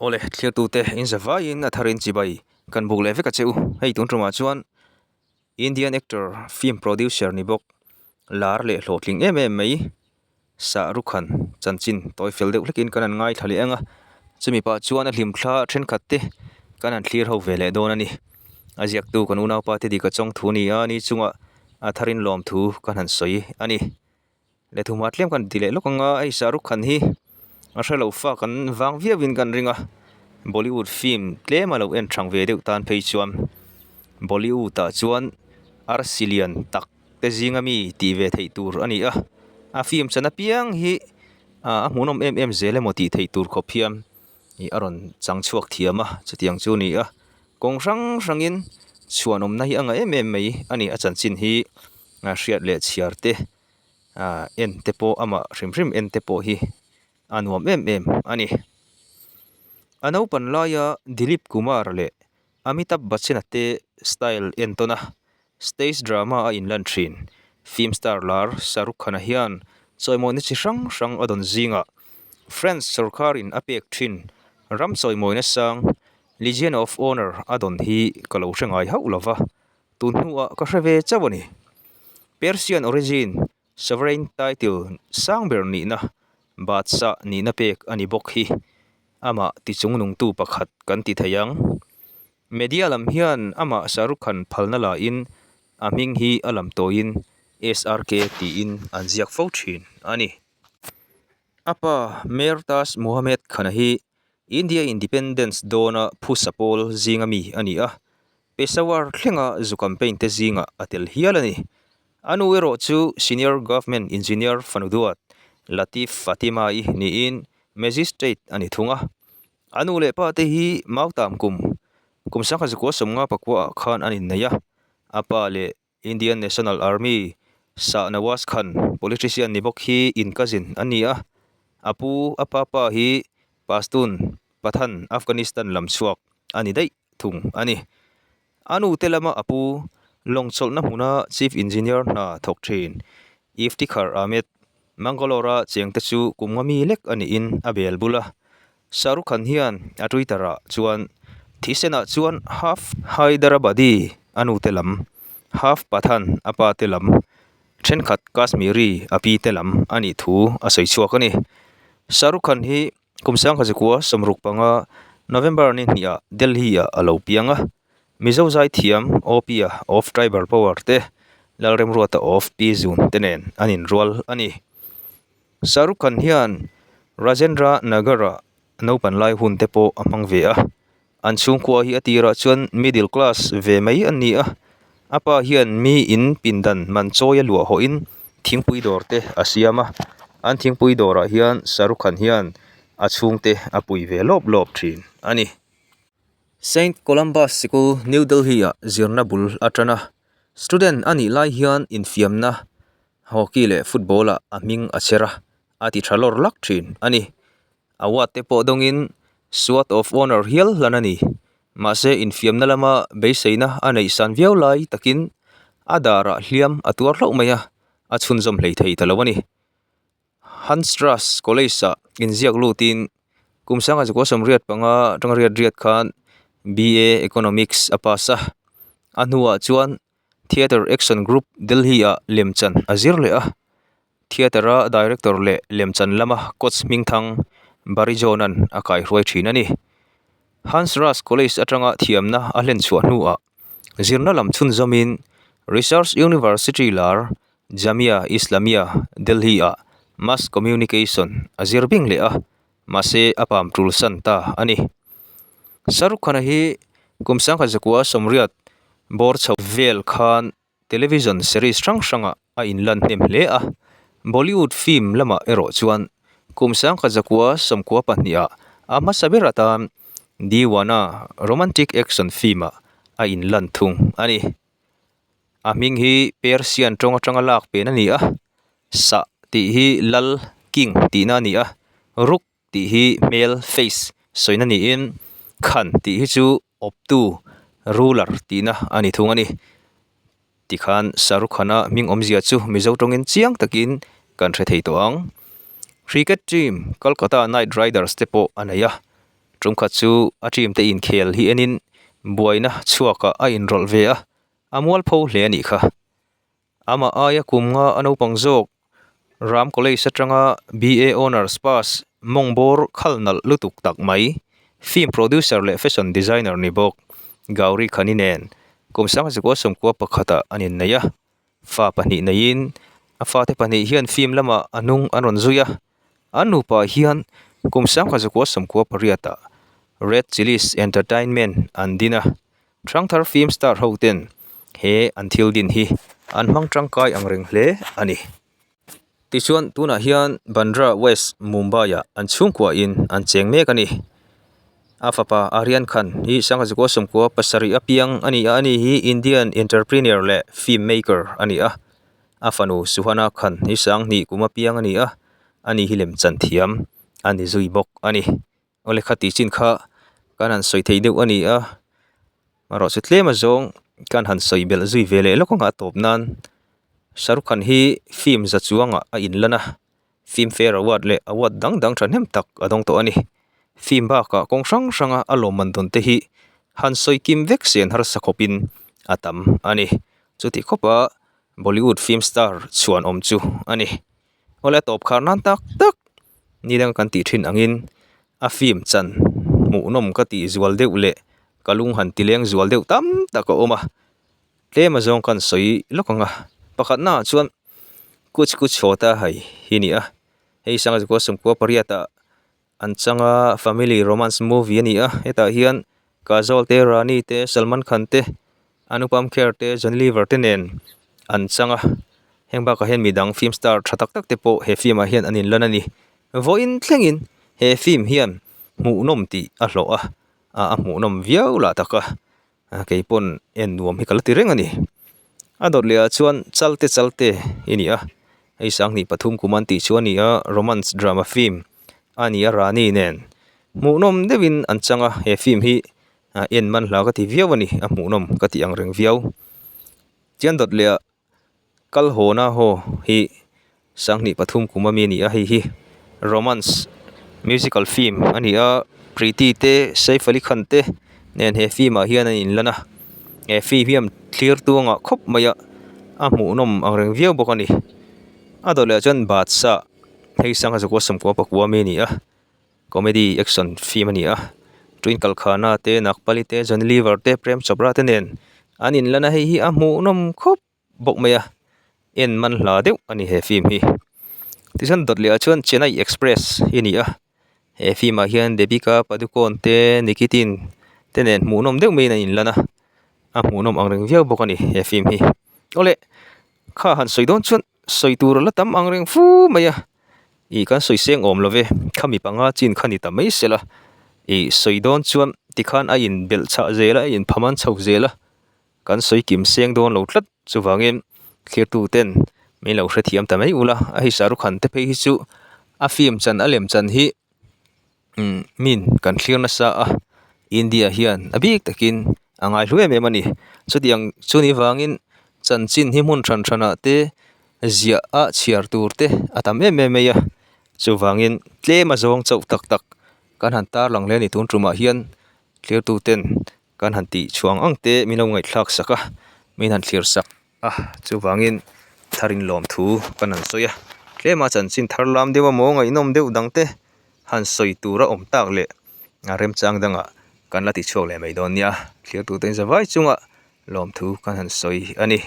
Awle, thliartute in za vaiin a tharin chibai kan buk leh vek a che u. Hei tun tumah chuan Indian actor, film producer ni bawk, lar leh hlawhtling em em mai Shah Rukh Khan chanchin tawi fel deuh hlekin kan han ngaithla leh ang a. Chumi pah chuan a hlimthla thenkhat te kan han thlir ho ve leh dawn a ni. A ziaktu kan unaupa te dik a chawng thu ni a, ni chungah a tharin lawmthu kan han sawi a ni. Lehthuma tlem kan ti leh lawk ang a, hei Shah Rukh Khan hi a hre lo fa kan vang viau in kan ring a, Bollywood film tlem a lo en thang ve deuh tan phei chuan Bollywood ah chuan arsi lian tak te zinga mi tih ve theih tur a ni a, a film chan apiang hi a hmuhnawm em em zel emaw tih theih tur khawp hian ih a rawn chang chhuak thiam a, chutiang chu a ni a, kawng hrang hrangin chhuanawmna hi a ngah em em mai a ni, a chanchin hi hriat leh chhiar te. ah en te pawh amah hrim hrim en te pawh hi a nuam em em a ni. A naupan laia Dilip Kumar leh Amitabh Bachchan-a te style en tawn a, stage drama a inlan thin. Film star lar Shah Rukh Khan-a hian chawimawina chi hrang hrang a dawn zingah France sawrkharin a pek thin ram chawimawina sang Legion of Honour a dawn hi ka lo hre ngai hauh lova. Tun hnuah ka hre ve chauh a ni. Persian origin sovereign title sang ber nihna Badshah nihna pek a ni bawk hi amah tichungnungtu pakhat kan ti thei ang. Media lam hian amah Shah Rukh Khan phalna lain a hming hi a lam tawiin SRK tiin an ziak fo thin a ni. A pa Mir Taj Muhammad Khan-a hi India Independence dawna phusa pawl zinga mi a ni a, Peshawar thlenga zu campaign te zingah a tel hial a ni. A nu erawh chu Senior Government Engineer fanu duat Latif Fatima-i niin Magistrate a ni thung a. A nu leh pa te hi Mautam kum kum 1950 pakua ah khan an innei a, a pa leh Indian National Army Shah Nawaz Khan politician ni bawk hi in cousin a ni a, a pu a pa pa hi Pashtun Pathan Afghanistan lam chhuak a ni daih. thung a ni. A nute lama a pu lawngchawlhna hmuna Chief Engineer hna thawk thin Iftikhar Ahmed, Mangalore-a chengte chu kum nga mi lek a niin a bel bul a. Shah Rukh Khan hian a Twitter-ah chuan thisenah chuan half Hyderabadi a nute lam, half Pathan a pate lam, thenkhat Kashmiri a pite lam a nih thu a sawi chhuak a ni. Shah Rukh Khan hi Kum 1965 November ni hniah Delhi-ah a lo piang a, Mizo zaithiam Opia of Tribal Power te, Lalremruata of Pi Zun te nen an inrual a ni. Shah Rukh Khan hian Rajendra Nagar-ah naupan lai hun te pawh a hmang ve a, An chhungkua hi a tirah chuan middle class ve mai an ni a, a pa hian mi in pindan man chawi a luah hawhin thingpui dawr te a siam a, an thingpui dawrah hian Shah Rukh Khan hian a chhungte a pui ve lawp lawp thin a ni. Saint Columbus Sikul New Delhi ah zirna bul a tan a, student a nih lai hian infiamna hockey leh football ah a hming a chher a, a ti tha lawr lak thin a ni. Award te pawh dawngin Sword of Honour hial hlan a ni. Mahse infiamna lama beiseina a neih san viau lai takin a darah hliam a tuar hlauh mai a, a chhunzawm hlei thei ta lo a ni. Hansraj College-ah inziak lutin kum 1985 atanga riat riat khan BA Economics a pass a, a hnuah chuan Theatre Action Group Delhi-ah lemchan a zir leh a. Theatre-a director leh lemchan lama coach hmingthang Barry John-a'n a kaihruai thin a ni. Hans Raj College atanga thiamna a hlen chhuah hnuah zirna lam chhunzawmin Research University lar Jamia Islamia, Delhi-ah Mass Communication a zir bing leh a, mahse a pam tul san ta a ni. Shah Rukh Khan-a hi kum 1980 bawr chho vel khan Television series hrang hrangah a inlan hnem hle a, Bollywood film lamah erawh chuan kum 1992 ah a hmasa ber atan Deewana romantic action film-ah a inlan thung a ni. A hming hi Persian tawng atanga lak pen a ni a, Shah tih hi lal, king, tihna a ni a, Rukh tih hi hmel, face, sawina niin Khan tih hi chu awptu, ruler, tihna a ni thung a ni. Tikhan Shah Rukh Khan-a hming awmzia chu Mizo tawngin chiang takin kan hre thei tawh ang. Cricket team Kolkata Knight Riders te pawh a nei a. Ṭum khat chu a team te inkhel hi enin buaina chhuakah a inrawlh ve a, a mualpho hle a nih kha. Amah aia kum nga a naupang zawk Ram College atanga BA Honours pass mawng bawr khal nalh lutuk tak mai, film producer leh fashion designer ni bawk Gauri Khani nen kum 1991 ah an innei a. Fa pahnih neiin a fate pahnih hian film lamah a hnung an rawn zui a, an nupa hian kum 1998 ah Red Chillies Entertainment an din a, Hrangthar film star ho ten he an thil din hi an hmang tangkai ang reng hle a ni. Tichuan tunah hian Bandra West Mumbai ah an chhungkua in an cheng mek a ni. A fapa Aryan Khan hi Sangha 19 pasarih a piang a ni a, ani hi Indian entrepreneur leh film maker a ni a. A fanu Suhana Khan hi 2000 kum a piang a ni a, ani hi lemchan thiam a ni zui bawk a ni. Aw lehkha tih chin kha kan han sawi thei deuh a ni a, erawh chu tlem azawng kan han sawi belh zui ve leh lawk ang a tawp nan. Shahrukh Khan hi film za chuangah a inlan a, Filmfare Award leh award dang dang thahnem tak a dawng tawh a ni. Film bakah kawng hrang hranga a lawmman dawn te hi han sawi kim vek sen harsa khawpin a tam a ni. Chuti khawpa Bollywood film star chhuan awm chu a ni. Awle a tawp khar nan tak tak ni dang kan tih thin angin a film chan hmuhnawm ka tih zual deuh leh ka lung han ti leng zual deuh tam tak a awm a. Tlem azawng kan sawi lawk ang a, pakhatnaah chuan Kuch Kuch Hota Hai hi a ni a, hei Sangha Sawmkua pariatah an chang a, family romance movie a ni a, hetah hian Kajol te, Rani te, Salman Khan te, Anupam Kher te, Johnny Lever te nen an chang a, heng bakah hian midang film star tha tak tak te pawh he film ah hian an inlan a ni. Vawiin thlengin he film hian hmuhnawm tih a hlawh a, a hmuhnawm viau lah tak a. Kei pawn en nuam hi ka la ti reng a ni. A dawt leh ah chuan Chalte Chalte i ni a, hei 2003 kum an tih chu a ni a, romance drama film a ni a Rani nen hmuhnawm deuhin an chang a, he film hi en man hla ka ti viau a ni, a hmuhnawm ka ti ang reng viau. Chuan dawt leh ah Kal haw na haw hi 2003 kum ami a ni a, hei hi romance musical film a ni a, Preeti te Saif Ali Khan te nen he film ah hian an inlan a, he film hian thlir tuangah khawp mai a, a hmuhnawm ang reng viau bawk a ni. A dawt leh ah chuan Badshah hei 1994 ami a ni a, comedy action film a ni a, Twinkle Khanna te Nagpali te Johnny Lever te Prem Chopra te nen an inlan a, hei hi a hmuhnawm khawp bawk mai a, en man hla deuh a ni he film hi. Tichuan dawt leh ah chuan Chennai Express hi a ni a, he film ah hian Deepika Padukone te Nikitin te nen hmuhnawm deuh maiin an inlan a, a hmuhnawm ang reng viau bawk a ni he film hi. Awle kha han sawi dawn chuan sawi tur a la tam ang reng fu mai a, ih kan sawi seng awm lo ve, khami panga chin kha ni ta mai se la, ih sawi dawn chuan tikhan a inbelh chhah zel a, a inphaman chho zel a. Kan sawi kim seng dawn lo tlat chuvangin thlirtu ten min lo hrethiam ta mai ula, a hei Shahrukh Khan te phei hi chu a film chan a lem chan hi umm min kan thlir nasa a, India hian a bik takin a ngaihlu em em a ni. Chutiang chu ni vangin chanchin hi hmun hran hranah te ziah a chhiar tur te a tam em em mai a, chuvangin tlem a zawng chauh tak tak kan han tarlang hle a ni tun tumah hian thlirtu ten Kan han tih chhuang ang te min lo ngaihthlak sak a, min han thlir sak a, chuvangin tharin lawmthu kan han sawi a, tlema chanchin thar lam deuh emaw ngaihnawm deuh dang te han sawi tur a awm tak leh a remchang dangah kan la ti chhuak leh mai dawn nia, thlir tute in zavai chunga lawmthu kan han sawi a ni.